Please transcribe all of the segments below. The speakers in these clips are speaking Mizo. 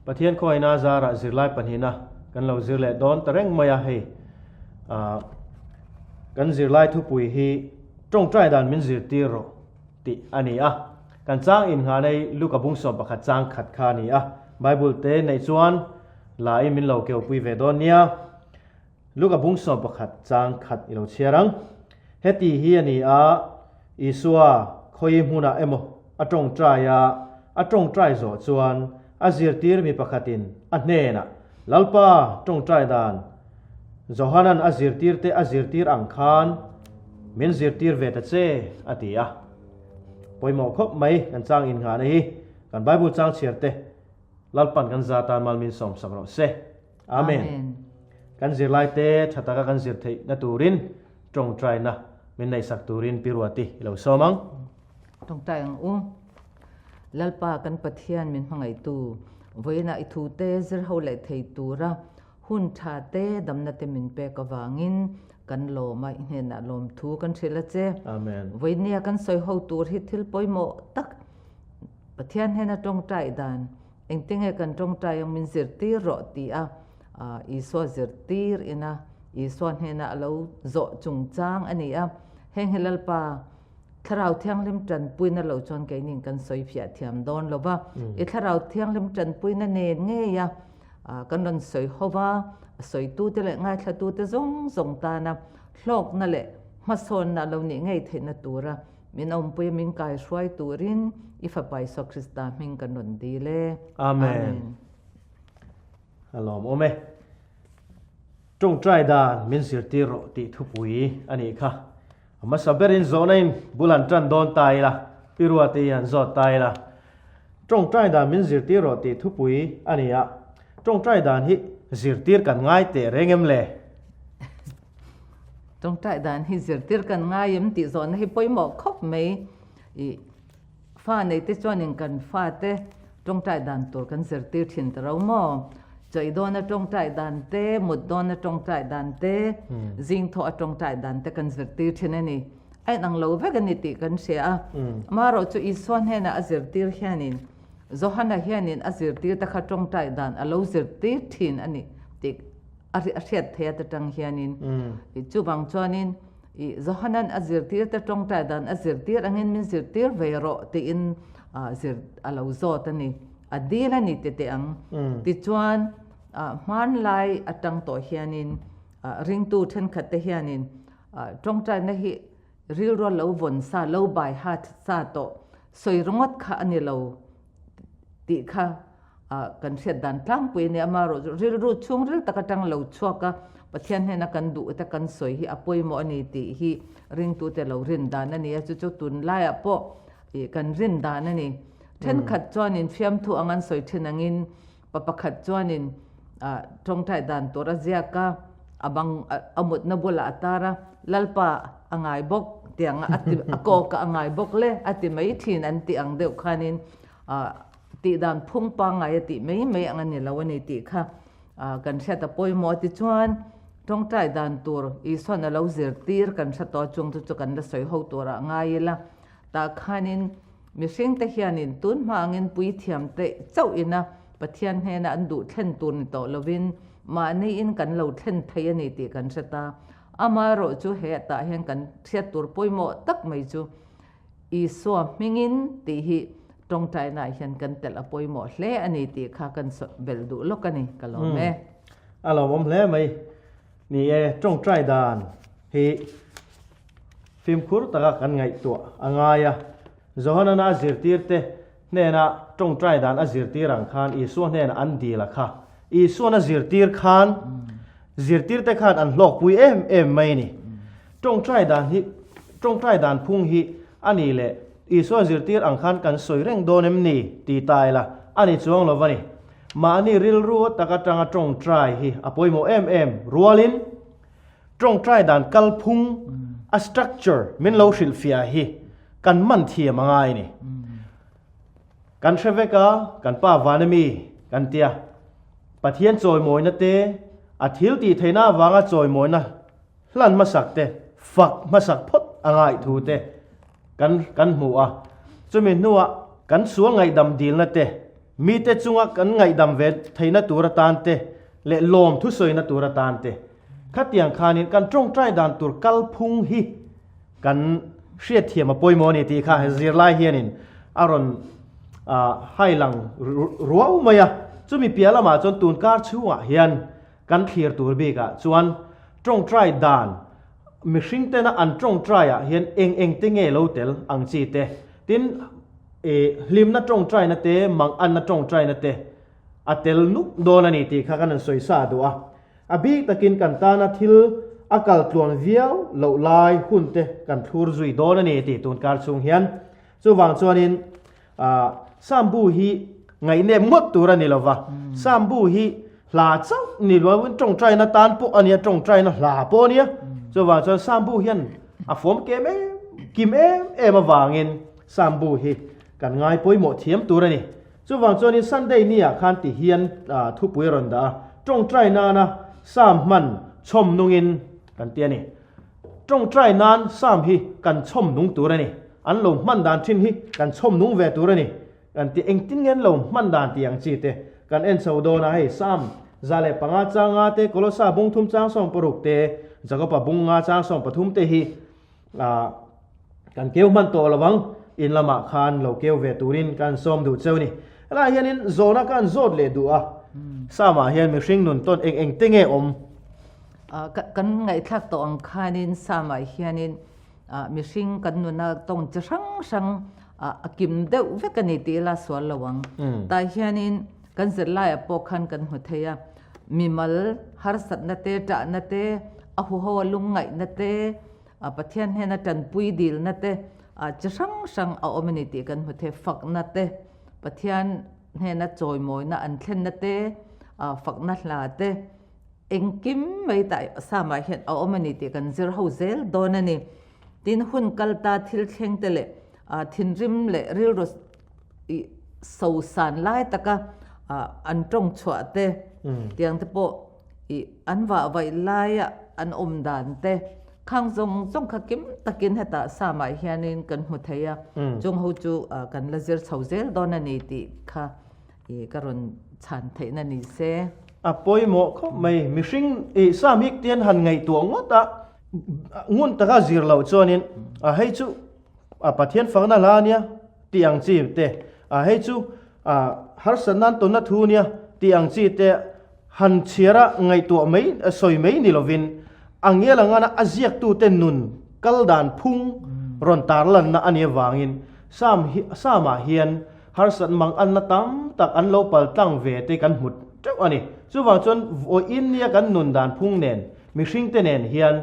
Pathian khawngaihna zarah zirlai pahnihna kan lo zir leh dawn ta reng mai a, hei ah kan zirlai thupui hi tawngtai dan min zirtir rawh tih a ni a. Kan chang inngahna hi Luka bung 11 chang khat kha a ni a, Bible te neih chuan la in min lo keupui ve dawn nia. Luka bung 11 chang khat i lo chhiar ang. Heti hi a ni a, Isua khawi hmunah emaw a tawngtai a, a tawngtai zawh chuan a zirtir mi pakhatin a hnenah, Lalpa, tawngtai dan Johanan a zirtirte a zirtir ang khan min zirtir ve ta che, a ti a. Pawimawh khawp mai kan chang innghahna hi kan Bible chang chhiar te Lalpan kan za tan mal min sawmsak rawh se. Amen. Kan zirlai te tha taka kan zir theih na turin tawngtaina min neihsak turin Pi Ruati i lo sawm ang. Tawngtai ang u. Lalpa kan Pathian min hmangaihtu, vawiinah i thute zir ho leh thei tura hun tha te damna te min pek avangin kan lawm a, i hnenah lawmthu kan hrilh a che. Amen. Vawinia kan sawi ho tur hi thil pawimawh tak Pathian hnena tawngtai dan Engtinge kan tawngtai ang min zirtir rawh ti a Isua zirtir ina Isua hnena a lo zawh chungchang a ni a. Heng hi Lalpa Thlarau Thianghlim tanpuina lo chuan keinin kan sawi fiah thiam dawn lo va. I Thlarau Thianghlim tanpuina nen ngei a kan rawn sawi ho va, a sawitute leh ngaithlatute zawng zawng tana hlawkna leh hmasawnna a lo nih ngei theihna tura Min awmpui a min kai hruai turin i Fapa Isua Krista hming kan rawn dil e. Amen. A lawm awm e. Tawngtai dan min zirtir rawh tih thupui a nih kha. A hmasa berin zawhna in bul han tan dawn ta ila, Pi Ruati hi han zawt ta ila. Tawngtai dan min zirtir rawh tih thupui a ni a. Tawngtai dan hi zirtir kan ngai teh reng em le? Tawngtai dan hi zirtir kan ngai em tih zawhna hi pawimawh khawp mai. I fa nei te chuanin kan fate tawngtai dan tur kan zirtir thin ta ro maw? Chawi dawna tawngtai dan te, mut dawna tawngtai dan te, zing thawh a tawngtai dan te kan zirtir thin a ni. A inang lo vek a ni tih kan hria a. Amaherawhchu Isua hnenah a zirtir hianin Johana hianin a zirtir te kha tawngtai dan a lo zirtir thin a ni tih a hriat thei ata tang hianin i chuvang chuanin i Johanan a zirtir te tawngtai dan a zirtir angin min zirtir ve rawh tiin zir a lo zawt a ni a dil a ni ti teh ang tichuan hmanlai atang tawh hianin ringtu thenkhat te hianin tawngtaina hi rilru lo vawn sa lo bai hat sa tawh sawi ringawt kha a ni lo tih kha kan hriat dan tlangpui a ni. Amaherawh chu rilru chhungril tak atang lo chhuak a, Pathian hnena kan duh te kan sawi hi a pawimawh a ni tih hi ringtute lo rin dan a ni a, chu chu tunlaiah pawh ih kan rin dan a ni. Thenkhat chuanin fiamthu ang an sawi thin angin pa pakhat chuanin ah tawngtai dan tur a ziak a, a bang a mutna bulah a tar a, Lalpa a ngai bawk tiang a ti a kawk a ngai bawk le a ti mai thin an tih ang deuh khanin ah Tih dan phung pangngai a tih mai mai ang a ni lo a ni tih kha kan hriat a pawimawh a tichuan tawngtai dan tur Isuan a lo zirtir kan hre tawh chung chu chu kan la sawi ho turah ngai ila tah khanin mihring te hianin tun hma angin puithiam te chauh ina Pathian hnena an duh thlen tur ni tawh lovin mahni in kan lo thlen thei a ni tih kan hre ta. Amaherawh chu he tah hian kan hriat tur pawimawh tak mai chu Isua hmingin tih hi tawngtainaah hian kan telh a pawimawh hle a ni tih kha kan belh duh lawk a ni, ka lawm e. A lawmawm hle mai. Ni e, tawngtai dan hi fimkhur taka kan ngaihtuah a ngai a. Johanana a zirtirte hnena tawngtai dan a zirtir ang khan Isua hnena an dil a kha. Isuan a zirtir khan zirtirte khan an hlawkpui em em mai a ni. Tawngtai dan hi tawngtai dan phung hi a ni leh Isua zirtir ang khan kan sawi reng dawn em ni ti ta ila a ni chuang lo va ni. Mahni rilru tak atanga tawngtai hi a pawimawh em em rualin tawngtai dan kalphung a structure min lo hrilhfiah hi kan man thiam a ngai a ni. Kan hre vek a, kan pa van ami kan tia. Pathian chawimawina te, a thil tih theihna avanga chawimawina hlan hmasak te, fak hmasak phawt a ngaih thu te kan kan hmu a. Chumi hnuah kan sual ngaihdam dilna te. mite chunga kan ngaihdam ve theihna tur atan te leh lawm thusawina tur atan te khatiang khanin kan tawngtai dan tur kalphung hi kan hriatthiam a pawimawh a ni tih kha he zirlai hianin a rawn hailang ruau mai a. Chumi piah lamah chuan tunkar chhungah hian kan thlir tur bikah chuan tawngtai dan mihring tena an tawngtaiah hian eng eng te nge lo tel ang chi te, tin hlimna tawngtaina te, manganna tawngtaina te a tel nuk dawn a ni tih kha kan han sawi sa duh a. A bik takin kan tana thil a kal tluan viau loh lai hun te kan thlur zui dawn a ni tih tun kar chhung hian. Chuvang chuanin Sambu hi ngaihnep ngawt tur a ni lo va, Sambu hi hla chauh ni lo in tawngtaina tan pawh a nia, tawngtaina hla pawh a nia. Chuvang chuan Sambu hian a fawm kem em kim em em avangin Sambu hi kan ngai pawimawh thiam tur a ni. Chuvang chuanin Sunday ni ah khan ti hian thupui a rawn dah a, tawngtai nana Psalm hman chhawm nungin kan ti a ni. Tawngtai nan Psalm hi kan chhawm nung tur a ni. An lo hman dan thin hi kan chhawm nung ve tur a ni. Kan ti engtin nge an lo hman dan tih ang chi te kan en chho dawn a, hei Psalm 105 chang nga te, Kolosa bung thum chang 16 te, Jakoba bung nga chang 13 te hi Kan keu hman tawh lo ang, in lamah khan lo keu ve turin ka han sawm duh cheu ni. Helaiah hianin zawhna ka han zawt leh duh a, Samah hian mihring nun tawn eng eng te nge awm? Kan ngaihthlak tawh ang khanin Samah hianin mihring kan nuna tawng chi hrang hrang a kim deuh vek a ni tih ila sual lo ang. Tah hianin kan zirlaiah pawh khan kan hmu thei a, mimal harsatna te, ṭahna te, a huho a lungngaihna te, A Pathian hnena tanpui dilna te chi hrang hrang a awm a ni tih kan hmu thei. Fakna te, Pathian hnena chawimawina an thlenna te, fakna hla te, engkim mai tah Psalm-ah hian a awm a ni tih kan zir ho zel dawn a ni. Tin, hun kal ta thil thleng te leh thinrim leh rilru sosan lai taka an tawng chhuah te tiang te pawh I an vah vaih laia an awm dan te khang zawng zawng kha kim takin hetah Samah hianin kan hmu thei a, chung ho chu kan la zir chho zel dawn a ni tih kha i ka rawn chhan theihna ni se. A pawimawh khawp mai, mihring i Sam hi tian han ngaihtuah ngawt a, ngun taka zir loh chuanin a hei chu a Pathian fakna hla ania tih ang chi te, a hei chu a harsatna an tawnna thu ania tih ang chi te, Han chhiar a ngaihtuah mai sawi mai ni lovin a ngial angana a ziaktute nun kal dan phung rawn tarlanna a nih avangin Sam hi Samah hian harsat mang anna tam tak an lo pal tlang ve te kan hmu teuh a ni. Chuvang chuan vawiin nia kan nun dan phung nen mihringte nen hian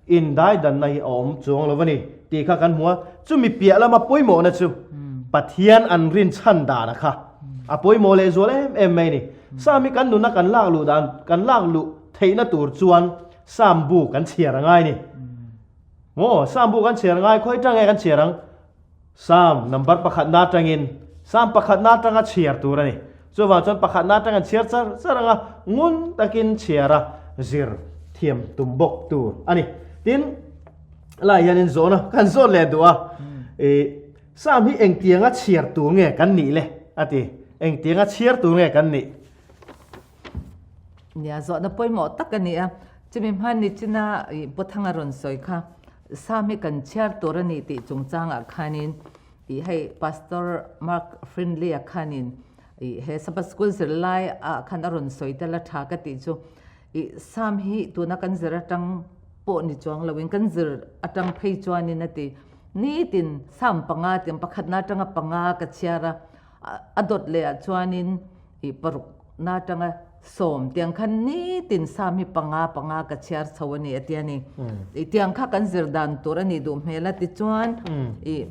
Indaidanna hi a awm chuang lo a ni tih kha kan hmu a, chumi piah lama pawimawhna chu Pathian an rinchhan dana kha a pawimawh lehzual em em mai a ni. Sam hi kan nuna kan lak luh dan, kan lak luh theihna tur chuan Sam bu kan chhiar a ngai a ni. Maw, Sam bu kan chhiar a ngai, khawi tang nge kan chhiar ang? Psalm number pakhatna atangin Psalm pakhatna atanga chhiar tur a ni. Chuvang chuan pakhatna atang an chhiar char char anga ngun takin chhiar a zir thiam tum bawk tur a ni. Tin, lai hianin zawhna kan zawt leh duh a, i Psalm hi engtianga chhiar tur nge kan nih le a ti. Engtianga chhiar tur nge kan nih? Nia, zawhna pawimawh tak a ni a. Chumi hman ni china i Puthanga rawn sawi kha, Sam hi kan chhiar tur a ni tih chungchangah khanin i hei Pastor Mark Frinley-a khanin i he Sabbath School zirlai ah khan a rawn sawi tel a tha ka tih chu i Sam hi tuna kan zir atang pawh ni chuang loin kan zir atang phei chuanin a ti. Nitin Sam panga tiang pakhatna atanga panga ka chhiar a, A dawt leh ah chuanin i paruk na atanga sawm tiang khan nitin sam hi panga panga ka chhiar chho a ni a ti a ni. I tiang kha kan zir dan tur a nih duh hmel a tichuan i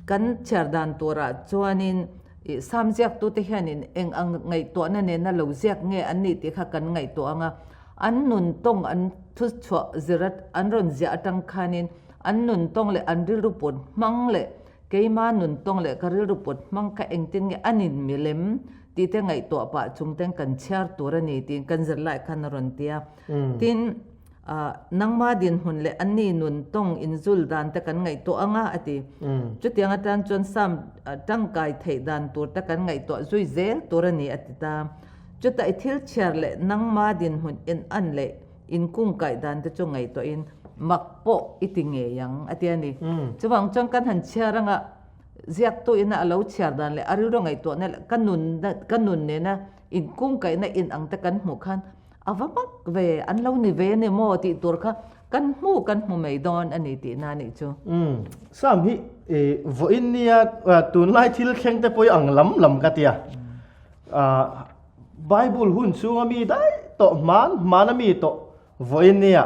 kan chhiar dan turah chuanin i sam ziaktute hianin eng ang ngaihtuahna nena lo ziak nge an nih tih kha kan ngaihtuah ang a. An nun tawng an thu chhuah zir an rawn ziah atang khanin an nun tawng leh an rilru put hmang leh Keima nun tawng leh ka rilru put hmang kha engtin nge a nin milem tih te ngaihtuah pah chung ten kan chhiar tur a ni tiin kan zirlai khan a rawn ti a. Tin, Nangma dinhmun leh anni nun tawng inzul dan te kan ngaihtuah ang a, a ti. Chutiang atan chuan Sam tangkai theih dan tur te kan ngaihtuah zui zel tur a ni, a ti ta. Chutah i thil chhiar leh nangma dinhmun in an leh inkungkaih dan te chu ngaihtuahin mak pawh i ti ngei ang, a ti a ni. Chuvang chuan kan han chhiar anga ziaktu ina a lo chhiar dan leh a rilru ngaihtuahna leh ka nun ka nun nena inkungkaihna in ang te kan hmuh khan a va mak ve, an lo ni ve ni maw tih tur kha kan hmu kan hmu mai dawn a ni tihna a nih chu. Umm, Sam hi vawiin nia tunlai thil thleng te pawh i ang lam lam ka tia. Bible hun chhunga mi daih tawh hman hmana mi tawh vawiin nia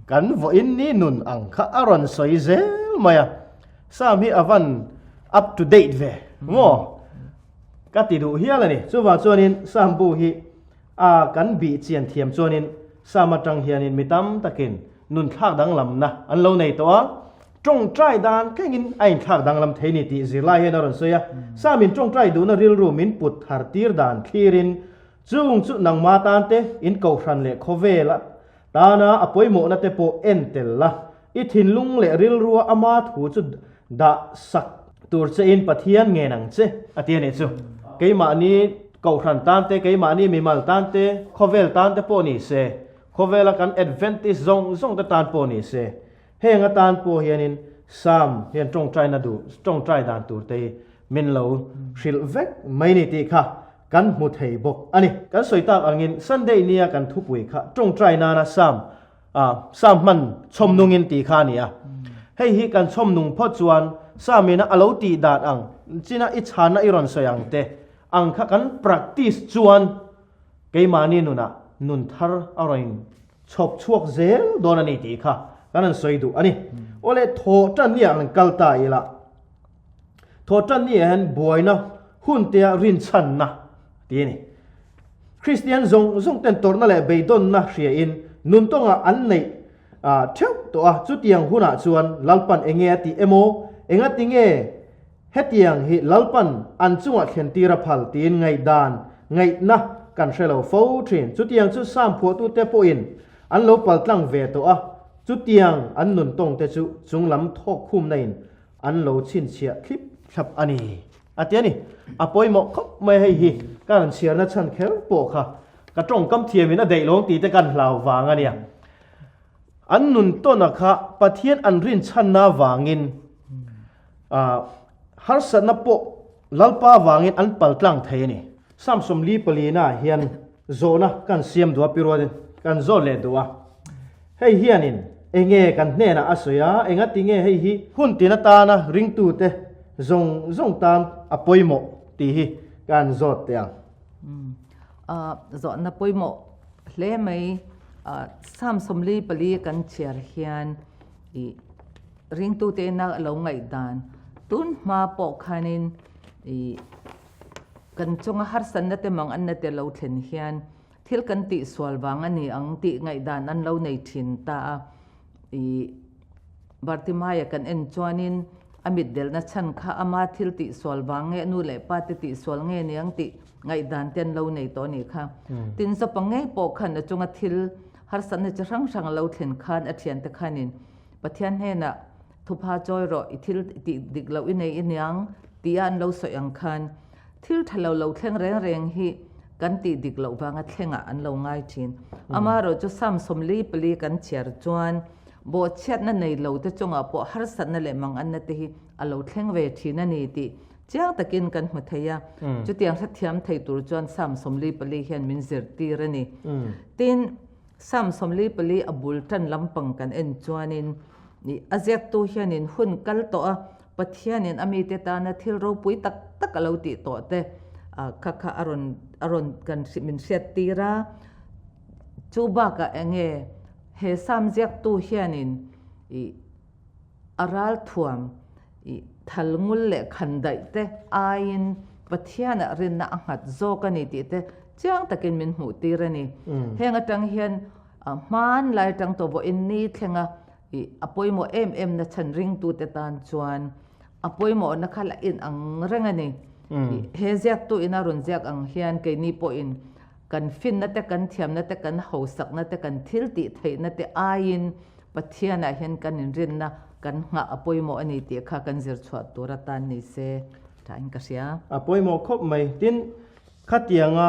kan vawiin ni nun ang kha a rawn sawi zel mai a. Sam hi a van up to date ve maw ka ti duh hial a ni. Chuvang chuanin Sam bu hi A kan bih chian thiam chuanin Sam atang hianin mi tam takin nun thlak danglamna an lo nei tawh a, tawngtai dan thlengin a inthlak danglam thei ni tih zirlai hian a rawn sawi a. Samin tawngtai duhna rilru min put thar tir dan thlirin chung chu nangma tan te in kohhran leh khawvel tana a pawimawhna te pawh en tel la, i thinlung leh rilrua ama thu chu dah sak tur chein Pathian ngen ang che, a ti a nih chu. Keimahni kohhran tan te, keimahni mimal tan te, khawvel tan te pawh ni se, khawvela kan Adventist zawng zawng te tan pawh ni se, heng atan pawh hianin Psalm hian tawngtaina duh, tawngtai dan tur te hi min lo hrilh vek mai ni tih kha kan hmu thei bawk a ni. Kan sawi tak angin Sunday nia kan thupui kha tawngtai nana Psalm ah Psalm hman chhawm nungin tih kha a ni a. Hei hi kan chhawm nung phawt chuan Psalm ina a lo tih dan ang china i chhanna i rawn sawi ang te ang kha kan practice chuan keimahni nunah nun thar a rawn chhawp chhuak zel dawn a ni tih kha kan han sawi duh a ni. Awle thawh tan ni ah kan kal ta ila. Thawhtan ni ah hian buaina hun tea rinchhanna ti a ni. Kristian zawng zawng ten tawrhna leh beidawnna hriain nuntawngah an neih theuh tawh a, chutiang hunah chuan Lalpan enge a tih emaw, engati nge hetiang hi Lalpan an chungah thlentir a phal tiin ngaihdan, ngaihna kan hre lo fo thin. Chutiang chu Sam phuahtute pawhin an lo paltlang ve tawh a, chutiang an nuntawngte chu chunglam thawkkhumna in An lo chhinchhiah thlip thlap a ni, a ti a ni. A pawimawh khawp mai hei hi ka rawn chhiarna chhan kher pawh kha ka tawngkam thiamin a daih lawng tih te kan hlau vang a nia. An nun tawna kha Pathian an rinchhanna vangin harsatna pawh Lalpa vangin an paltlang thei a ni. Samsawm li palina hian zawhna kan siam duh a, pi rualin kan zawt leh duh a. Hei hianin enge kan hnenah a sawi a, engati nge hei hi hun tin atana ringtute zawng zawng tan a pawimawh tih hi kan zawt teh ang. Zawhna pawimawh hle mai. Samsawm li pali kan chhiar hian ih ringtute ina lo ngaihdan tun hma pawh khanin ih Kan chunga harsatna te mang anna te lo thlen hian thil kan tihsual vang a ni ang tih ngaihdan an lo nei thin ta a. Ih Bartimaia kan en chuanin a mitdelna chhan kha ama thil tihsual vang nge a nu leh pa te tihsual nge ni ang tih ngaihdan te an lo nei tawh a nih kha. Tin Zawpa ngei pawh khan a chunga thil harsatna chi hrang hrang a lo thlen khan a thiante khanin Pathian hnenah Thupha chawi rawh, i thil tih dik loh i nei i niang tia an lo sawi ang khan thil tha lo lo thleng reng reng hi kan tih dik loh vanga thlengah an lo ngai thin. Amaherawh chu Psalm 44 kan chhiar chuan bawhchhiatna nei lo te chungah pawh harsatna leh manganna te hi a lo thleng ve thin a ni tih chiang takin kan hmu thei a. Chutiang hrethiam thei tur chuan Psalm 44 hian min zirtir a ni. Tin, Psalm 44 a bul tan lampang kan en chuanin Nih, a ziaktu hianin hun kal tawh a, Pathianin a mite tana thil ropui tak tak a lo tih tawh te kha kha a rawn a rawn kan min hriat tir a. Chu bakah enge he Psalm ziaktu hianin ih a ralthuam ih thalngul leh khandaih te aiin Pathianah rinna a nghat zawk a ni tih te chiang takin min hmuh tir a ni. Heng atang hian Hman lai atang tawh vawiin ni thlenga ih a pawimawh em em na chhan ringtute tan chuan a pawimawhna kha la in ang reng a ni. Ih he ziaktu ina rawn ziak ang hian keini pawhin. Kan finna te, kan thiamna te, kan hausakna te, kan thil tih theihna te aiin Pathianah hian kan inrinna kan nghah a pawimawh a ni tih kha kan zir chhuah tur atan ni se thain ka hria. A pawimawh khawp mai. Tin, khatianga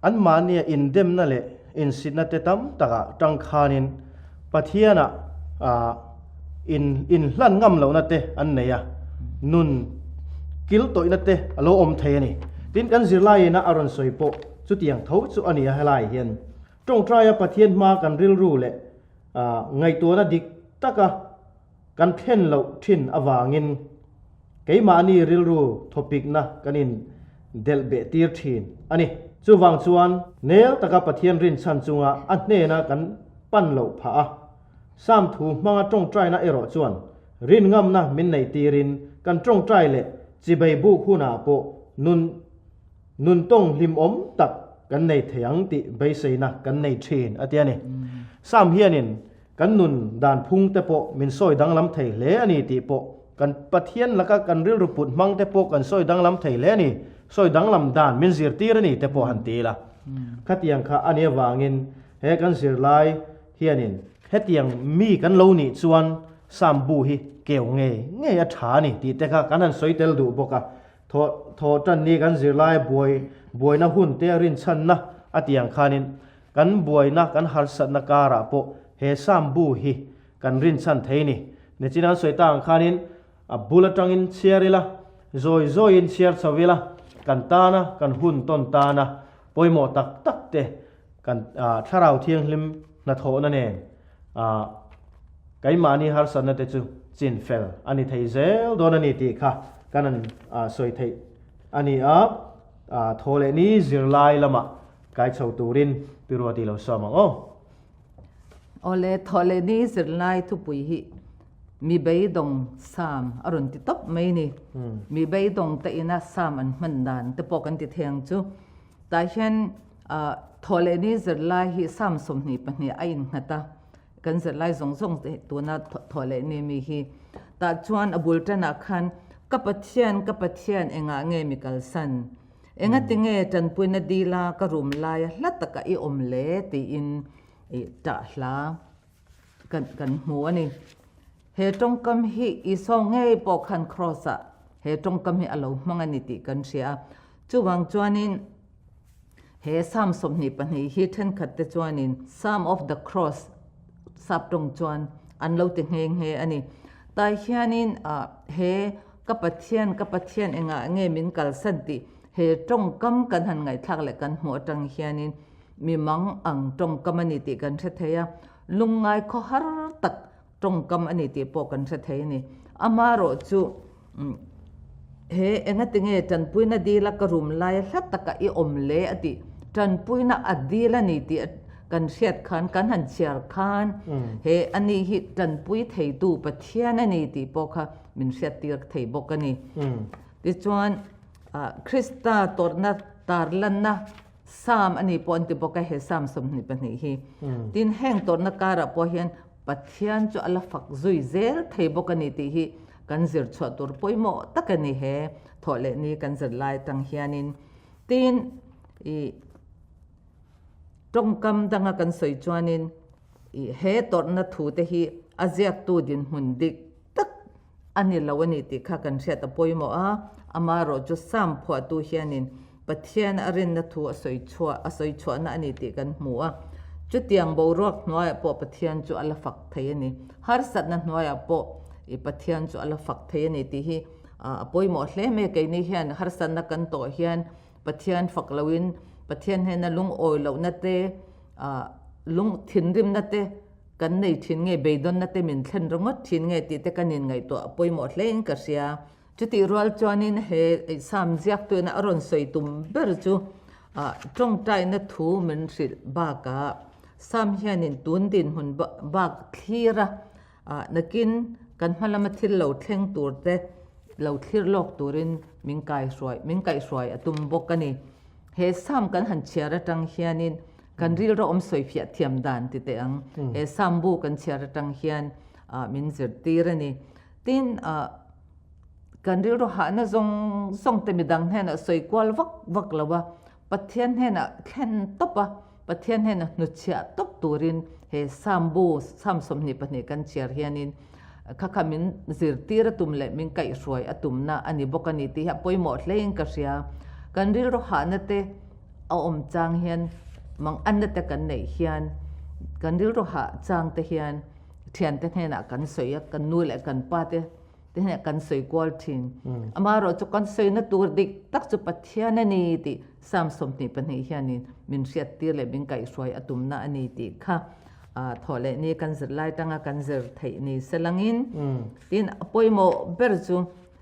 anmahnia indemna leh insitna te tam takah tang khanin Pathianah in inhlan ngam lohna te an nei a, nun kil tawihna te a lo awm thei a ni. Tin, kan zirlaiin a rawn sawi pawh chutiang tho chu a ni a, helai hian tawngtaia Pathian hmaa kan rilru leh ngaihtuahna dik taka kan thlen loh thin avangin keimahni rilru thawpikna kan in delh beh tir thin a ni. Chuvang chuan nel taka Pathian rinchhan chunga a hnena kan pan loh phah a, Sam thu hmanga tawngtaina erawh chuan rin ngamna min neih tirin kan tawngtai leh chibei buk hunah pawh nun Nun tawng hlimawm tak kan nei thei ang tih beiseina kan nei thin a ti a ni. Sam hianin kan nun dan phung te pawh min sawi danglam thei hle a ni tih pawh kan Pathian laka kan rilru put hmang te pawh kan sawi danglam thei hle a ni, sawi danglam dan min zirtir a ni te pawh han ti ila. Khatiang kha a nih avangin he kan zirlai hianin hetiang mi kan lo nih chuan Sam bu hi keu ngei ngei a tha a ni tih te kha kan han sawi tel duh bawk a. Thawh thawh tan ni kan zirlai buai buaina hun te a rinchhanna a tih ang khanin kan buaina kan harsatna karah pawh he Sam bu hi kan rinchhan thei ni. Nichin an sawi ta ang khanin a bul atangin chhiar ila, zawi zawiin chhiar chho ila, kan tana kan hun tawn tana pawimawh tak tak te kan thlarau thianghlim hnathawhna nen keimahni harsatna te chu chin fel a ni thei zel dawn a ni tih kha kan an sawi theih a ni a, thaw leh ni zirlai lamah kai chho turin Pi Ruati lo sawm ang aw. Awle, thaw leh ni zirlai thupui hi mi beidawng sam a rawn ti tawp mai ni. Mi beidawng te ina sam an hman dan te pawh kan ti thei ang chu. Tah hian Thawhleh ni zirlai hi Psalm 22 a innghat a, kan zirlai zawng zawng te tuna Thawhleh ni mi hi. Tah chuan a bul tanah khan, Ka Pathian, ka Pathian engah nge mi kalsan? Engati nge tanpuina dila ka rum laia hla taka i awm le? tiin tah hla kan kan hmu a ni. He tawngkam hi Isua ngei pawh khan Kraws-ah he tawngkam hi a lo hmang a ni tih kan hria a. Chuvang chuanin he Psalm 22 hi thenkhat te chuanin Psalm of the Cross sap tawng chuan an lo ti nghe nghe a ni. Tai hianin he Ka Pathian, ka Pathian engah nge min kalsan tih he tawngkam kan han ngaihthlak leh kan hmuh atang hianin mi mang ang tawngkam a ni tih kan hre thei a, lungngai khaw har tak tawngkam a ni tih pawh kan hre thei a ni. Amaherawh chu he engatinge tanpuina dila ka rum laia hla taka i awm le a tih, tanpuina a dil a ni tih kan hriat khan, kan han chhiar khan he a ni hi tanpui theitu Pathian a ni tih pawh kha min hriattir thei bawk a ni. Tichuan Krista tawrhna tarlanna Psalm a ni pawh an ti bawk a, he Psalm 22 hi. Tin, heng tawrhna karah pawh hian Pathian chu a la fak zui zel thei bawk a ni tih hi kan zir chhuah tur pawimawh tak a ni he thawh leh ni kan zir lai atang hianin. Tin, ih tawngkam danga kan sawi chuanin ih he tawrhna thu te hi a ziaktu dinhmun dik tak A ni lo a ni tih kha kan hriat a pawimawh a, amaherawh chu Psalm phuahtu hianin Pathian a rinna thu a sawi chhuah a sawi chhuahna a ni tih kan hmu a. Chutiang boruak hnuaiah pawh Pathian chu a la fak thei a ni. Harsatna hnuaiah pawh i Pathian chu a la fak thei a ni tih hi a pawimawh hle mai a. Keini hian harsatna kan tawh hian Pathian fak loin Pathian hnena lungawi lohna te, lung thinrimna te, Kan nei thin nge beidawnna te min thlen ringawt thin nge tih te kan inngaihtuah a pawimawh hle in ka hria. Chutih rual chuanin he Psalm ziaktuina a rawn sawi tum ber chu tawngtaina thu min hrilh bakah Psalm hianin tun dinhmun bak thlir a, nakin kan hma lama thil lo thleng tur te lo thlir lawk turin min kaihruai min kaihruai a tum bawk a ni. He Psalm kan han chhiar atang hianin Kan rilru awm sawifiah thiam dan ti teh ang. He Psalm bu kan chhiar atang hian min zirtir a ni. Tin, kan rilru hahna zawng zawng te midang hnenah sawi kual vak vak lo a. Pathian hnenah thlen tawp a, Pathian hnena hnutchhiah tawp turin he Psalm bu Psalm 22 kan chhiar hianin kha kha min zirtir a tum leh min kaihhruai a tumna a ni bawk a ni tih hi a pawimawh hlein ka hria. Kan rilru hahna te a awm chang hian manganna te kan neih hian kan rilru hah chang te hian thiante hnenah kan sawi a, kan nu leh kan pa te te hnenah kan sawi kual thin. Amaherawhchu kan sawina tur dik tak chu Pathian a ni tih Psalm 22 hianin min hriattir leh min kaihhruai a tumna a ni tih kha thawh leh ni kan zir lai tanga kan zir theih ni se langin tin a pawimawh ber chu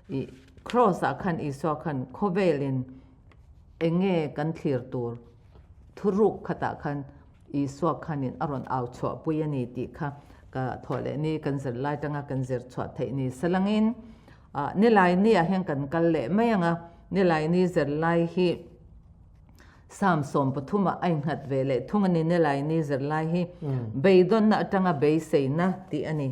i cross ah khan Isua khan khawvelin enge kan thlir tur thuruk khatah khan Isua khanin a rawn au chhuahpui a ni tih kha ka thawh leh ni kan zir lai tanga kan zir chhuah theih ni se langin nilai ni ah hian kan kal leh mai ang a, nilai ni zir lai hi Psalm 13 ah a innghat ve leh thung a ni, nilai ni zir lai hi beidawnna atanga beiseina tih a ni.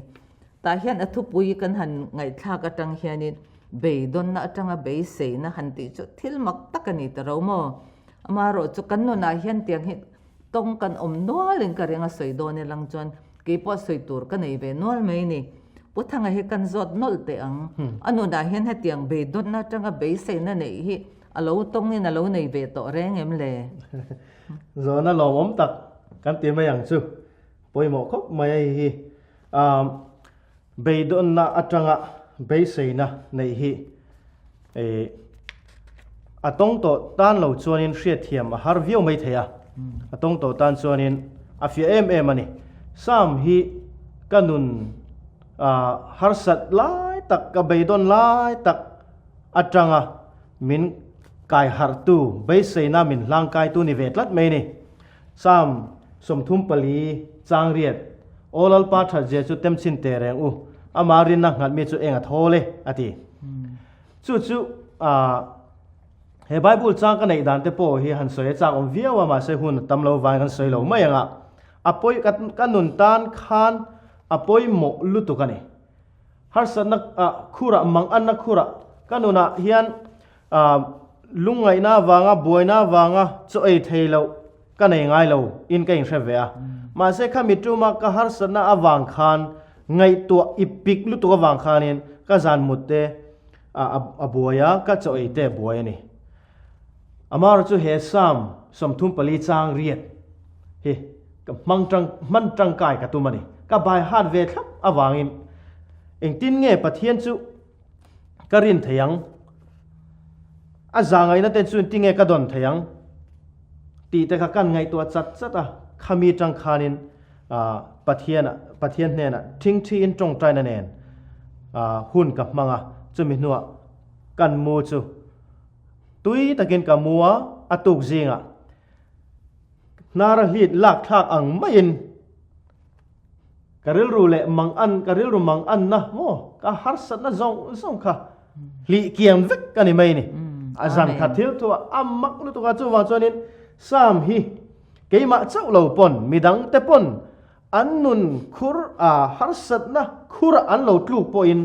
Tah hian a thupui kan han ngaihthlak atang hianin beidawnna atanga beiseina han tih chu thil mak tak a ni ta ro maw? Amaherawhchu kan nunah hian tiang hi tawng kan awm nualin ka ring a sawi dawn i lang chuan keipawh sawi tur ka nei ve nual mai ni. Pu Thanga hi kan zawt nawlh teh ang. A nunah hian hetiang beidawnna atanga beiseina neih hi a lo tawngin a lo nei ve tawh reng em le? Zawhna lawmawm tak kan ti mai ang chu. Pawimawh khawp mai a hei hi. Beidawnna atanga beiseina neih hi a tawng tawh tan lo chuanin hriatthiam a har viau mai thei a, a tawng tawh tan chuanin a fiah em em a ni. Psalm hi ka nun harsat lai tak, ka beidawn lai tak atanga min kaiharhtu, beiseina min hlangkaitu ni ve tlat mai a ni. Psalm 34 chang riat, Aw Lalpa that zia chu temchhin teh reng u, ama rinna nghat mi chu eng a thawl e, a ti. Chu chu he Bible chang ka neih dan te pawh hi han sawi a chak awm viau a, mahse hun a tam lo vangin kan sawi lo mai ang a. A pawi ka nun tan khan a pawimawh lutuk a ni. Harsatna khurah, manganna khurah ka nunah hian Lungngaihna avanga buaina avanga chaw ei thei loh ka nei ngai lo in ka inhre ve a. Mahse khami tuma ka harsatna avang khan ngaihtuah i pik lutuk avang khanin ka zan mut te a buai a, ka chaw ei te a buai a ni. Amaherawhchu he Psalm 34 chang riat hi ka hmang tang hman tangkai ka tum a ni. Ka bai hat ve thlap avangin engtin nge Pathian chu Ka rin thei ang. A za ngaihna te chuan tinge ka dawn thei ang tih te kha kan ngaihtuah chat chat a, khami tang khanin Pathian Pathian hnenah thingthiin tawngtaina nen hun ka hmang a, chumi hnuah kan mu chu tui takin ka mu a, a tuk zingah hnara hlit lak thlak ang maiin Ka rilru leh mang an, ka rilru mang anna maw, ka harsatna zawng zawng kha hlih kiang vek a ni mai ni. A zan kha thil thu a, a mak lutuk a, chuvang chuanin Psalm hi keimah chauh lo pawn, midang te pawn an nun khur a harsatna khura an lo tluk pawhin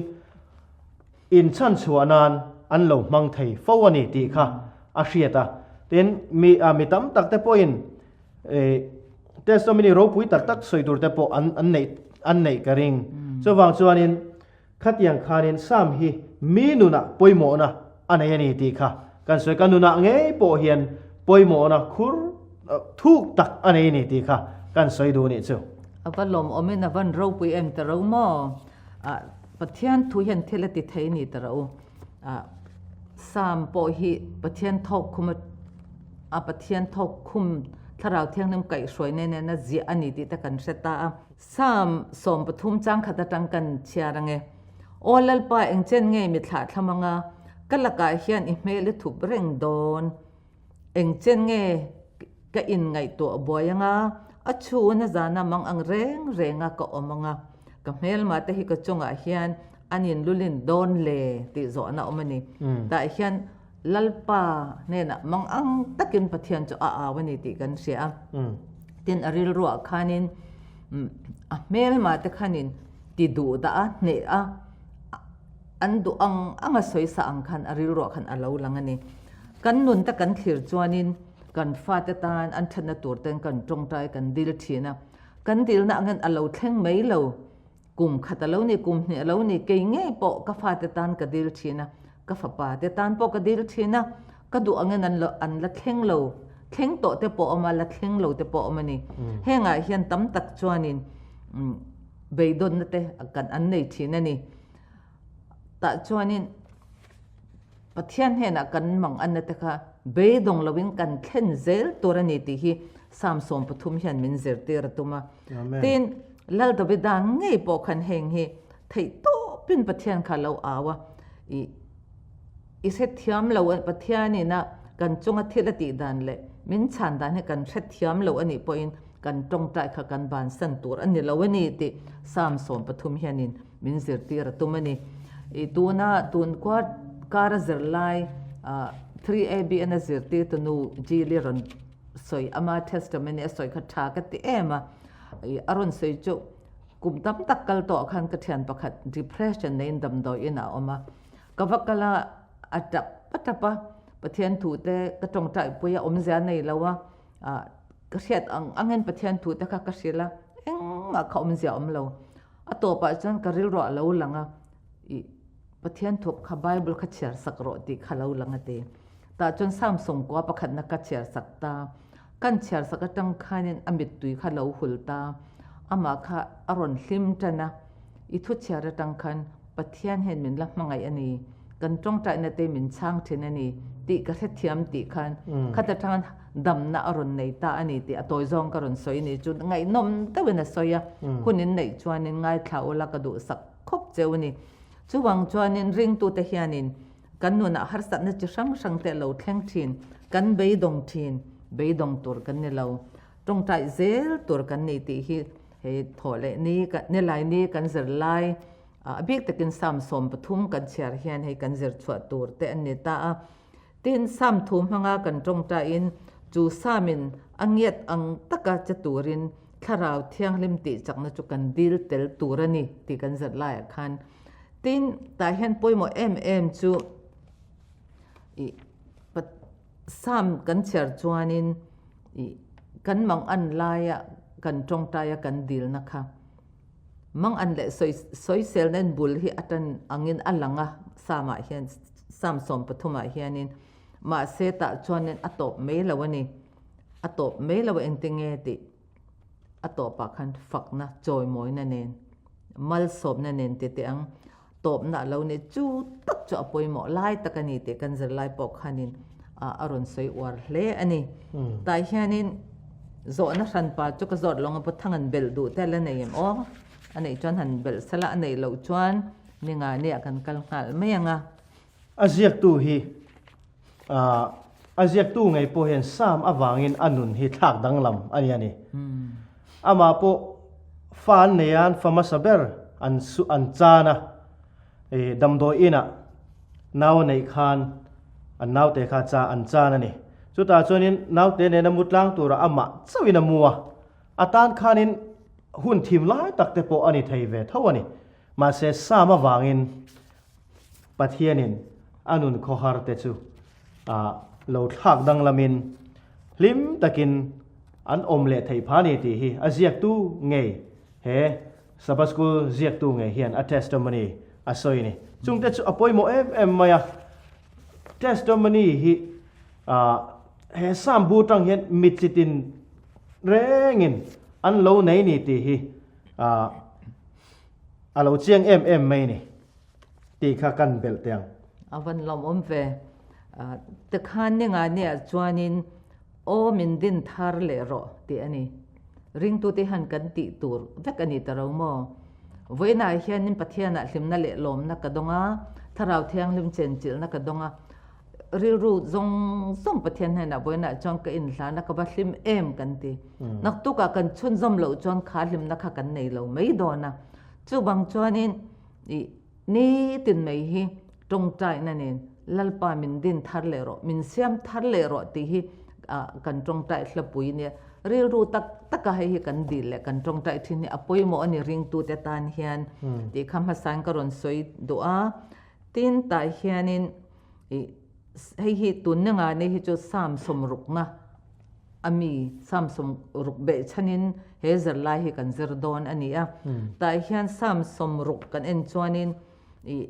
inchhan chhuah nan an lo hmang thei fo a ni tih kha a hriat a. Tin, mi, mi tam tak te pawhin Testimony ropui tak tak sawi tur te pawh an an neih an neih ka ring. Chuvang chuanin khatiang khanin Psalm hi mi nunah pawimawhna a nei a ni tih kha kan sawi. Ka nunah ngei pawh hian pawimawhna khur thuk tak a nei a ni tih kha kan sawi duh nih chu. A va lawmawmin a van ropui em ta ro maw? Pathian thu hian thil a ti thei a ni ta ro. Psalm pawh hi Pathian thawk khum a Pathian thawk khum Thlarau Thianghlim kaihhruai nen nen a ziah a ni tih te kan hre ta a. Psalm 13 changkhat atang kan chhiar ang e. Aw Lalpa engchen nge mi thlah thlam anga ka lakah hian i hmel i thup reng dawn. Engchen nge ka inngaihtuah buai anga a chhun a zana mang ang reng renga ka awm anga ka hmelma te hi ka chungah hian an inlulin dawn le tih zawhna awm a ni. Tah hian Lalpa hnenah mang ang takin Pathian chu a au a ni tih kan hria a. Tin a rilruah khanin a hmelma te khanin ti duh dah a, hneh a, an duh ang anga sawi sa ang khan a rilruah khan a lo lang a ni. Kan nun te kan thlir chuanin. Kan fate tan an thatna tur ten kan tawngtai kan dil thin a, kan dilna angin a lo thleng mai lo. Kum khat a lo ni, kum hnih a lo ni, kei ngei pawh ka fate tan ka dil thin a, ka fapa te tan pawh ka dil thin a, ka duh angin an lo an la thleng lo, thleng tawh te pawh a awm a, la thleng lo te pawh a awm a ni. Hengah hian tam tak chuanin beidawnna te kan an nei thin a ni. Tah chuanin Pathian hnenah kan mang anna te kha beidawng loin kan thlen zel tur a ni tih hi Psalm 13 hian min zirtir a tum a. Tin, Lal Davida ngei pawh khan heng hi theih tawpin Pathian kha a lo au a, i i hrethiam lo Pathianin a kan chunga thil a tih dan leh min chhan dan hi kan hrethiam lo a nih pawhin kan tawngtai kha kan bansan tur a ni lo a ni tih Psalm 13 hianin min zirtir a tum a ni. I tuna tun kuar kara zirlai 3ABN a zirtirtu nu Jili rawn sawi ama testimony a sawi kha tha ka ti em a. I a rawn sawi chu kum tam tak kal tawh khan ka thian pakhat depression neiin damdawi inah a awm a. Ka va kal a, a tap a tap a, Pathian thu te ka tawngtai pui a awmzia nei lo a, ka hriat ang angin Pathian thu te kha ka hrilh a, engmah kha awmzia awm lo. A tawpah chuan ka rilruah a lo lang a, ih Pathian thup kha Bible kha chhiar sak rawh tih kha lo lang a ti. Tah chuan Psalm sawmkua pakhatna ka chhiar sak ta. Kan chhiar sak atang khanin a mittui kha lo hul ta. Amah kha a rawn hlim tan a, i thu chhiar atang khan Pathian hian min la hmangaih a ni, kan tawngtaina te min chhang thin a ni tih ka hrethiam tih khan khat atang damna a rawn nei ta a ni tih a tawi zawng ka rawn sawi ni chu ngaihnawm deuhin a sawi a, hun in neih chuanin ngaithla ula ka duhsak khawp cheu a ni. Chuvang chuanin ringtute hianin kan nunah harsatna chi hrang hrang te a lo thleng thin, kan beidawng thin, beidawng tur kan ni lo, tawngtai zel tur kan ni tih hi hei thawh leh ni, nilai ni kan zir lai a bik takin Psalm 13 kan chhiar hian hei kan zir chhuah tur te an ni ta a. Tin, Sam thu hmanga kan tawngtaiin chu Samin a ngiat ang taka che turin Thlarau Thianghlim tih chakna chu kan dil tel tur a ni tih kan zat laiah khan. Tin, tah hian pawimawh em em chu ih Sam kan chhiar chuanin ih kan mangan laia kan tawngtaia kan dilna kha Mangan leh sawiselna in bul hi a tan angin a lang a, Psalm-ah hian, Psalm 13 ah hianin, mahse tah chuanin a tawp mai lo a ni. A tawp mai lo engtinge tih a tawpah khan fakna, chawimawina nen, malsawmna nen ti teh ang. Tawpna a lo ni chu tak chu a pawimawh lai tak a ni tih kan zirlai pawh khanin a rawn sawi uar hle a ni. Tah hianin zawhna hranpa chu ka zawt lawng a Puthang an belh duh te la nei em aw? A neih chuan han belh sela a neih loh chuan ni nga nia kan kal nghal mai ang a. A ziaktu hi a ziaktu ngei pawh hian Sam avangin a nun hi thlak danglam a ni a ni. Amah pawh fa an nei a, an fa hmasa ber an an chan a, damdawi inah nau a neih khan an naute kha cha an chan a ni. Chutah chuanin naute nena mu tlang turah amah chauhin a mu a, a tan khanin hun thim lai tak te pawh a ni thei ve tho a ni. Mahse Sam avangin Pathianin a nun khawhar te chu lo thlak danglamin hlim takin an awm leh theih pha ni tih hi a ziaktu ngei he Sabbath School ziaktu ngei hian a testimony a sawi a ni. Chungte chu a pawimawh em em mai a, testimony hi he Psalm bu tang hian mit chitin rengin an lo nei ni tih hi a lo chiang em em mai a ni. Tih kha kan belh teh ang. A van lawmawm ve. Tikhan ni nga nia chuanin aw min din thar leh rawh tih a ni. Ringtute hian kan tih tur vek a ni ta ro maw? Vawiinah hianin Pathianah hlimna leh lawmna ka dawng a, Thlarau Thianghlim chenchilhna ka dawng a, rilru zawng zawng Pathian hnenah vawiinah chuan ka inhlan a, ka va hlim em kan ti. Naktukah kan chhunzawm loh chuan kha hlimna kha kan nei lo mai dawn a. Chuvang chuanin I nitin mai hi tawngtaina nen Lalpa min din thar leh rawh, min siam thar leh rawh tih hi kan tawngtai hlapui nia. Rilru tak taka hei hi kan dil leh kan tawngtai thin hi a pawimawh a ni ringtute tan hian tih kha hmasain ka rawn sawi duh a. Tin tah hianin i hei hi tun ninga ni hi chu Psalm sawmrukna. A mi Psalm 60 behchhanin he zirlai hi kan zir dawn a ni a. Tah hian Psalm 60 kan en chuanin ih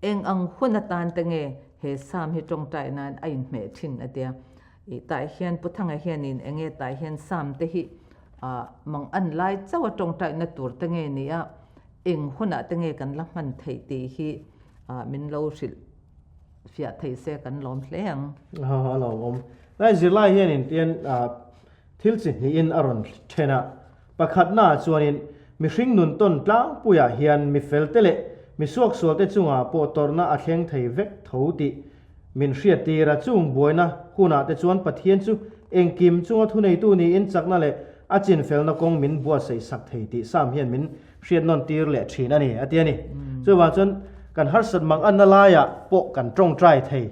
eng ang hun atan te nge he Psalm hi tawngtai nan a inhmeh thin a tia. Ih tah hian Pu Thanga hianin eng nge tah hian Psalm te hi ah mang an lai chauh a tawngtaina tur te nge ni a, eng hunah te nge kan la hman theih tih hi ah min lo hrilh fiah thei se kan lawm hle ang. Ha a lawmawm. Lai zirlai hianin tian thil chi hnihin a rawn then a. Pakhatnaah chuanin mihring nun tawn tlangpuiah hian mi felte leh mi suaksualte chungah pawh tawrhna a thleng thei vek tho tih min hriattir a. Chung buaina hunah te chuan Pathian chu engkim chunga thuneitu niin chakna leh a chinfelna kawng min buatsaih sak thei tih Sam hian min hriat nawn tir leh thin a ni, a ti a ni. Chuvang chuan kan harsat mang anna laiah pawh kan tawngtai thei.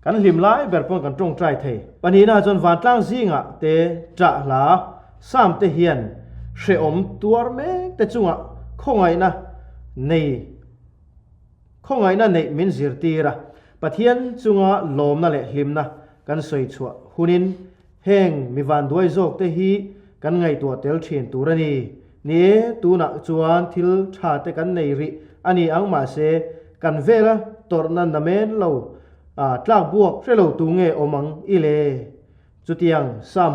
Kan hlim lai ber pawn kan tawngtai thei. Pahnihna chuan vantlang zingah te ṭah hla Sam te hian hrehawm tuar mek te chungah khawngaihna nei khawngaihna neih min zirtir a. Pathian chunga lawmna leh hlimna kan sawi chhuah hunin heng mi vanduai zawk te hi kan ngaihtuah tel thin tur a ni. Ni e, tunah chuan thil tha te kan nei rih a ni ang mahse kan vela tawrhna namen lo tlak buak hre lo tu nge awm ang i le? Chutiang Sam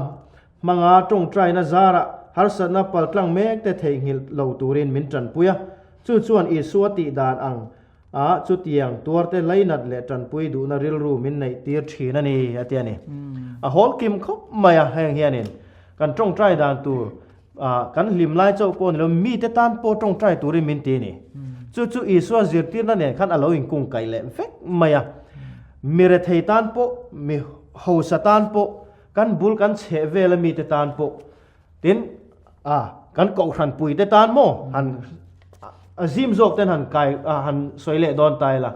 hmanga tawngtaina zarah harsatna paltlang mek te theihnghilh lo turin min tanpui a, chu chuan Isua tih dan ang a chutiang tuarte lainat leh tanpui duhna rilru min neih tir thin a ni a ti a ni. A hawl kim khawp mai a, heng hianin kan tawngtai dan tur kan hlim lai chauh pawh ni lo mite tan pawh tawngtai turin min ti a ni. Chu chu Isua zirtirna nen khan a lo inkungkaih leh vek mai a. Mi rethei tan pawh, mi hausa tan pawh, kan bul kan chheh vela mite tan pawh Tin, a, kan kohhran pui te tan maw han a zim zawk ten han kai han sawi leh dawn ta ila.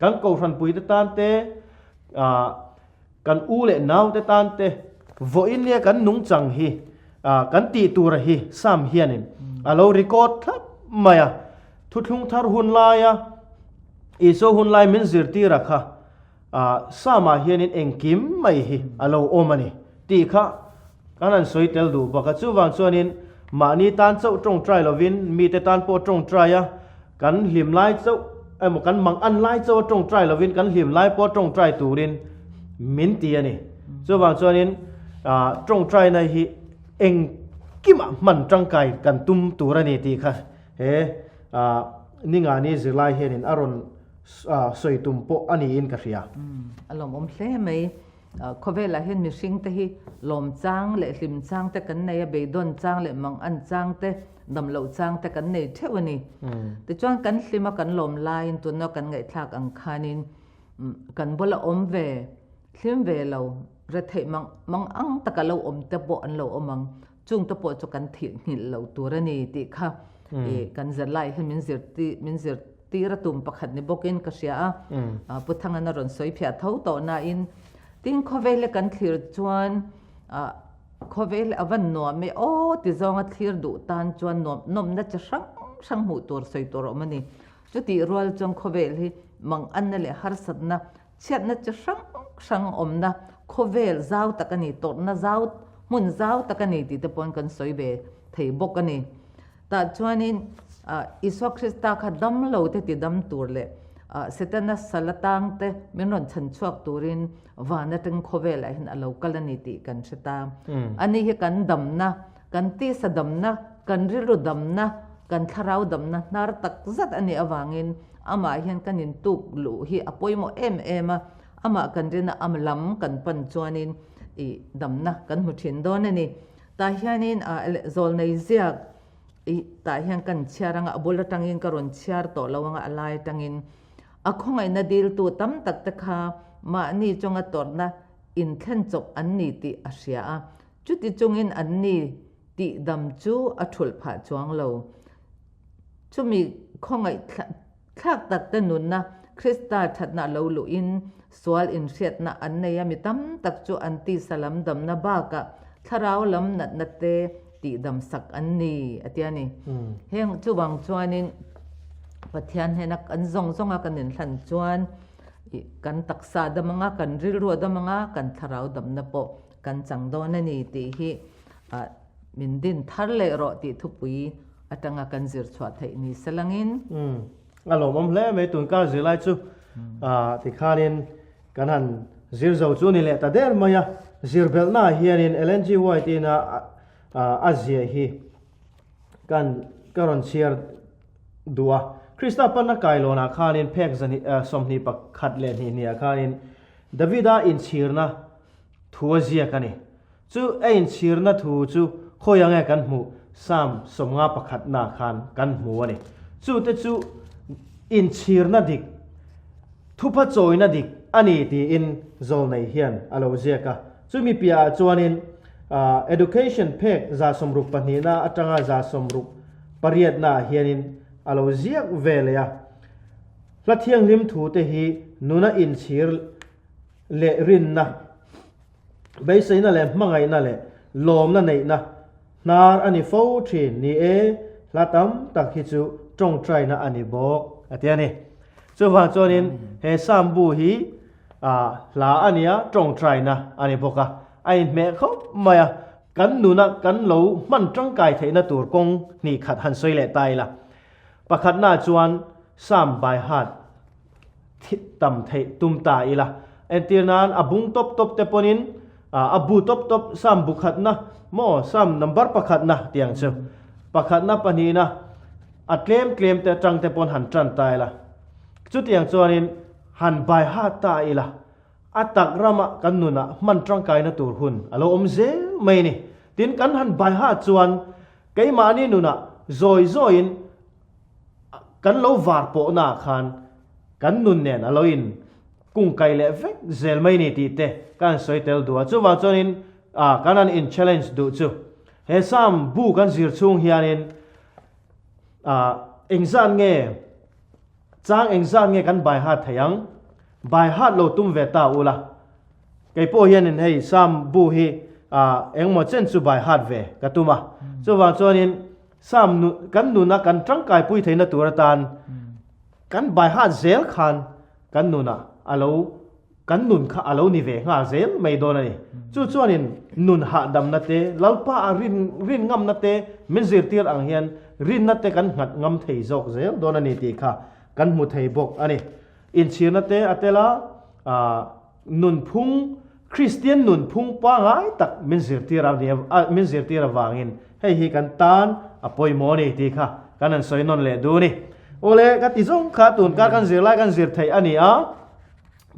Kan kohhran pui te tan te, a, kan u leh nau te tan te, vawiin nia kan nungchang hi, a, kan tih tura hi Sam hianin a lo record thlap mai a. Thuthlung thar hun laia Isua hun lai min zirtira kha Ah, Sam-ah hianin engkim mai hi a lo awm a ni tih kha kan han sawi tel duh bawk a. Chuvang chuanin mahni tan chauh tawngtai lovin mite tan pawh tawngtai a, kan hlim lai chauh emaw kan mang an lai chauh a tawngtai lovin kan hlim lai pawh tawngtai turin min ti a ni. Chuvang chuanin ah, tawngtaina hi engkimah hman tangkai kan tum tur a ni tih kha he ah, Ningani zirlai hianin a rawn sawi tum pawh a niin ka hria. A lawmawm hle mai. Khawvelah hian mihring te hi lawm chang leh hlim chang te kan nei a, beidawn chang leh mangan chang te, dam loh chang te kan nei theuh a ni. Tichuan kan hlim a kan lawm laiin tuna kan ngaihthlak ang khanin kan bula awm ve, hlim ve lo, retheih mang mang ang taka lo awm te pawh an lo awm ang. Chung te pawh chu kan theihnghilh lo tur a ni tih kha kan zirlai hian min zirtir min zirtir a tum pakhat ni bawkin ka hria a. Pu Thangan a rawn sawi phiah tho tawh nain tin khawvel hi kan thlir chuan khawvel hi a van nuam e aw ti zawnga thlir duh tan chuan nuam nawmna chi hrang hrang hmuh tur sawi tur a awm a ni. Chutih rual chuan khawvel hi manganna leh harsatna Chhiatna chi hrang hrang awmna khawvel zau tak a ni, tawrhna zau, hmun zau tak a ni tih te pawhin kan sawi ve thei bawk a ni. Tah chuanin Isua Krista kha dam lo te ti dam tur leh Setana sal atang te min rawn chhan chhuak turin van atang khawvelah hian a lo kal a ni tih kan hre ta. Ani hi kan damna, kan tisa damna, kan rilru damna, kan thlarau damna hnar tak zat a nih avangin Amah hian kan intuk luh hi a pawimawh em em a, amah kan rina am lam kan pan chuanin ih damna kan hmu thin dawn a ni. Tah hianin ah zawlnei ziak ih tah hian kan chhiar anga a bul atangin ka rawn chhiar tawh lo anga a lai atangin a khawngaihna diltu tam tak te kha mahni chunga tawrhna inthlen chawp an ni tih a hria a, chuti chungin an ni tih dam chu a thulh phah chuang lo. Chumi khawngaih thlak tak te nunna Krista thatna lo luhin sual inhriatna an nei a, mi tam tak chu an tisa lam damna bakah thlarau lam natna te tihdam sak an ni a ti a ni. Heng chuvang chuanin Pathian hnena kan zawng zawnga kan inhlan chuan kan taksa dam anga, kan rilru a dam anga, kan thlarau damna pawh. kan chang dawn a ni tih hi min din thar leh rawh tih thupui atanga kan zir chhuah theih ni se langin. Umm a lawmawm hle mai tun kar zirlai chu tikhanin kan han zir zo chu ni leh ta der mai a, zir belhnaah hianin Ellen G White ina a ziah hi kan ka rawn chhiar duh a. Krista panna kailawnah khanin phek zahnih 21 leh hnih hniah khanin Davida inchhirna thu a ziak a ni. Chu a inchhirna thu chu khawi ange kan hmuh Psalm 50 pakhatna khan kan hmu a ni. Chute chu inchhirna dik, thupha chawina dik a ni tiin Zawlnei hian a lo ziak a. Chumi piahah chuanin Education phek 62 na atanga 68 naah hianin a lo ziak ve leh a. Hla thianghlim thute hi nuna inchhir leh rinna, beiseina leh hmangaihna leh lawmna neihna hnar a ni fo thin. Ni e, hla tam tak hi chu tawngtaina a ni bawk, a ti a ni. Chuvang chuanin he Psalm bu hi hla a nia, tawngtaina a ni bawk a, a inhmeh khawp mai a. Kan nuna kan lo hman tangkai theihna tur kawng hnih khat han sawi leh ta ila. Pakhatna chuan Psalm by heart tam theih tum ta ila. Entir nan a bung tawp tawp te pawnin a bu tawp tawp Psalm bu khatna maw Psalm number pakhatna tiang chu pakhatna pahnihna a tlem tlem te atang te pawn han tan ta ila. Chutiang chuanin han by heart ta ila. A tak rama kan nunah hman tangkaina tur hun a lo awm zel mai a ni. Tin kan han by heart chuan Keimahni nunah zawi zawiin kan lo var pawhnaah khan kan nun nen a lo in kungkai leh vek zel mai ni tih te ka han sawi tel duh a. Chuvang chuanin kan han in challenge duh chu he Psalm bu kan zir chhung hianin engzat nge chang engzat nge kan by heart thei ang? By heart lo tum ve ta ula. Kei pawh hianin hei Psalm bu hi engmaw chen chu by heart ve ka tum a. Chuvang chuanin Psalm nu kan nuna kan tangkai pui theihna tur atan kan by heart zel khan kan nunah a lo kan nun kha a lo ni ve nghal zel mai dawn a ni. Chu chuanin nun hahdamna te, Lalpa a rin rin ngamna te min zirtir ang hian rinna te kan nghat ngam thei zawk zel dawn a ni tih kha kan hmu thei bawk a ni. Inchhirna te a tel a, nunphung, Kristian nunphung pangai tak min zirtir a nia, min zirtir avangin hei hi kan tan a pawimawh a ni tih kha kan han sawi nawn leh duh a ni. Awle, ka ti zawng kha tunkar kan zir lai kan zir theih a ni a,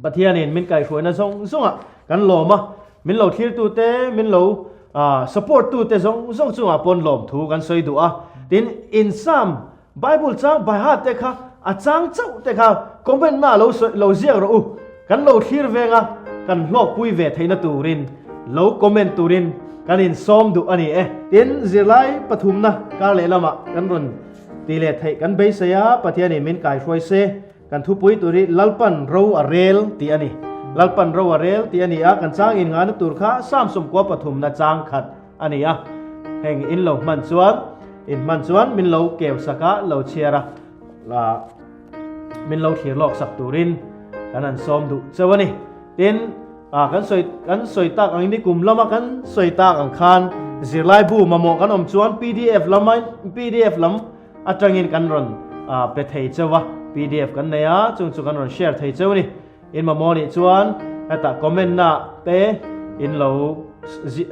Pathianin min kaihhruaina zawng zawngah kan lawm a, min lo thlirtute, min lo support tute zawng zawng chungah pawn lawmthu kan sawi duh a, tin insam Bible chang baiha te kha a chang chauh te kha comment na lo sawi lo ziak rawh u. Kan lo thlir veng a, kan hlawkpui ve theihna turin lo comment turin kan insawm duh a ni e. Tin, zirlai pathumna kar leh lamah kan rawn ti leh theih kan beisei a, Pathianin min kaihruai se, kan thupui tur hi Lalpan ro a rel tih a ni. Lalpan ro a rel tih a ni a, kan chang inngahna tur kha Psalm 90 pathumna chang khat a ni a, heng in lo hman chuan in hman chuan min lo keu sak a, lo chhiar a, min lo thlir lawk sak turin kan han sawm duh cheu a ni. Tin, kan sawi kan sawi tak ang ni kum lama kan sawi tak ang khan zirlai bu mamawh kan awm chuan pdf lama pdf lam atangin kan rawn pe thei cheu a, pdf kan nei a, chung chu kan rawn share thei cheu a ni. In mamawh nih chuan hetah comment na te in lo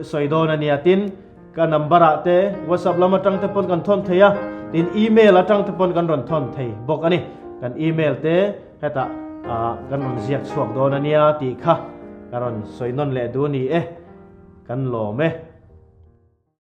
sawi dawn a nia tin ka number ah te whatsapp lam atang te pawn kan thawn thei a tin email atang te pawn kan rawn thawn thei bawk a ni kan email te hetah kan rawn ziak chhuak dawn a nia tih kha ka rawn sawi nawn leh duh a ni e kan lawm e.